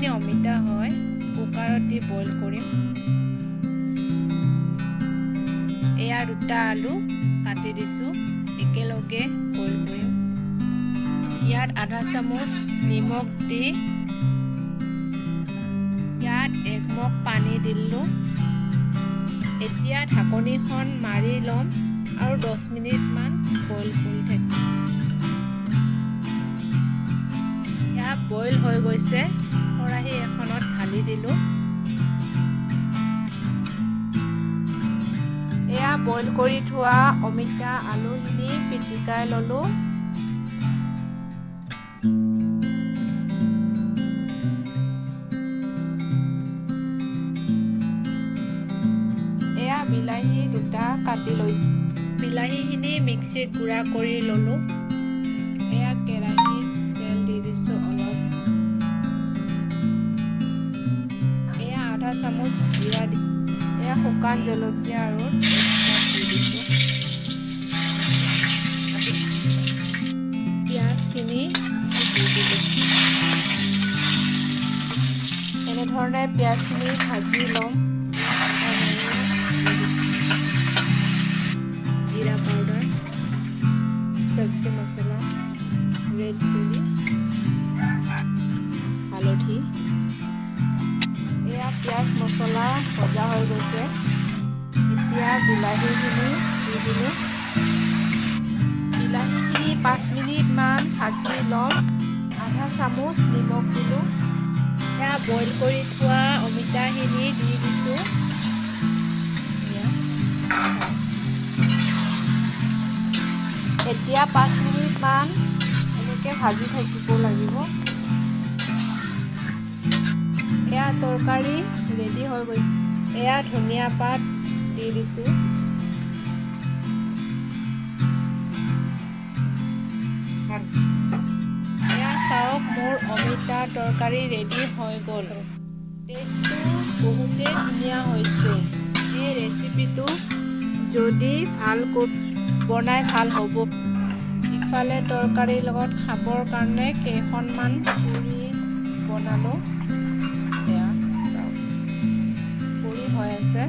এইখিনি অমিতা হয়, কুকাৰত দি বইল কৰিম। এয়া দুটা আলু কাটি দিছোঁ, একেলগে বইল কৰিম। ইয়াত আধা চামুচ নিমখ দি ইয়াত একমগ পানী দিলোঁ। এতিয়া ঢাকনিখন মাৰি ল'ম আৰু 10 মিনিটমান বইল কৰি থাকিম। এয়া বইল হৈ গৈছে, খৰাহী এখনত ঢালি দিলোঁ। এয়া বইল কৰি থোৱা অমিতা আলুখিনি পিটিকাই ল'লোঁ। এয়া বিলাহী দুটা কাটি লৈছোঁ। বিলাহীখিনি মিক্সিত গুড়া কৰি ল'লোঁ। এয়া কেৰাহীত তেল দি দিছোঁ অলপ। এয়া আধা চামুচ জিৰা দি এয়া শুকান জলকীয়া আৰু তেজপাত দি দিছোঁ। পিঁয়াজখিনি দি দিলোঁ। এনেধৰণে পিঁয়াজখিনি ভাজি ল'ম। জিৰা পাউডাৰ, চব্জি মছলা, ৰেড চিলি, হালধি। এয়া পিঁয়াজ মছলা ভজা হৈ গৈছে। এতিয়া বিলাহীখিনি দি দিলোঁ। বিলাহীখিনি 5 মিনিটমান ভাজি ল'ম। আধা চামুচ নিমখ দিলোঁ। এয়া বইল কৰি থোৱা অমিতাখিনি দি দিছোঁ। এয়া এতিয়া 5 মিনিটমান এনেকৈ ভাজি থাকিব লাগিব। এয়া তৰকাৰী ৰেডি হৈ গৈছে। এয়া ধনিয়া পাত দি দিছোঁ। এয়া চাওক, মোৰ অমিতা তৰকাৰী ৰেডি হৈ গ'ল। টেষ্টটো বহুতেই ধুনীয়া হৈছে। এই ৰেচিপিটো যদি ভাল বনাই ভাল হ'ব। ইফালে তৰকাৰীৰ লগত খাবৰ কাৰণে কেইখনমান পুৰি বনালোঁ। এয়া চাওক, পুৰি হৈ আছে।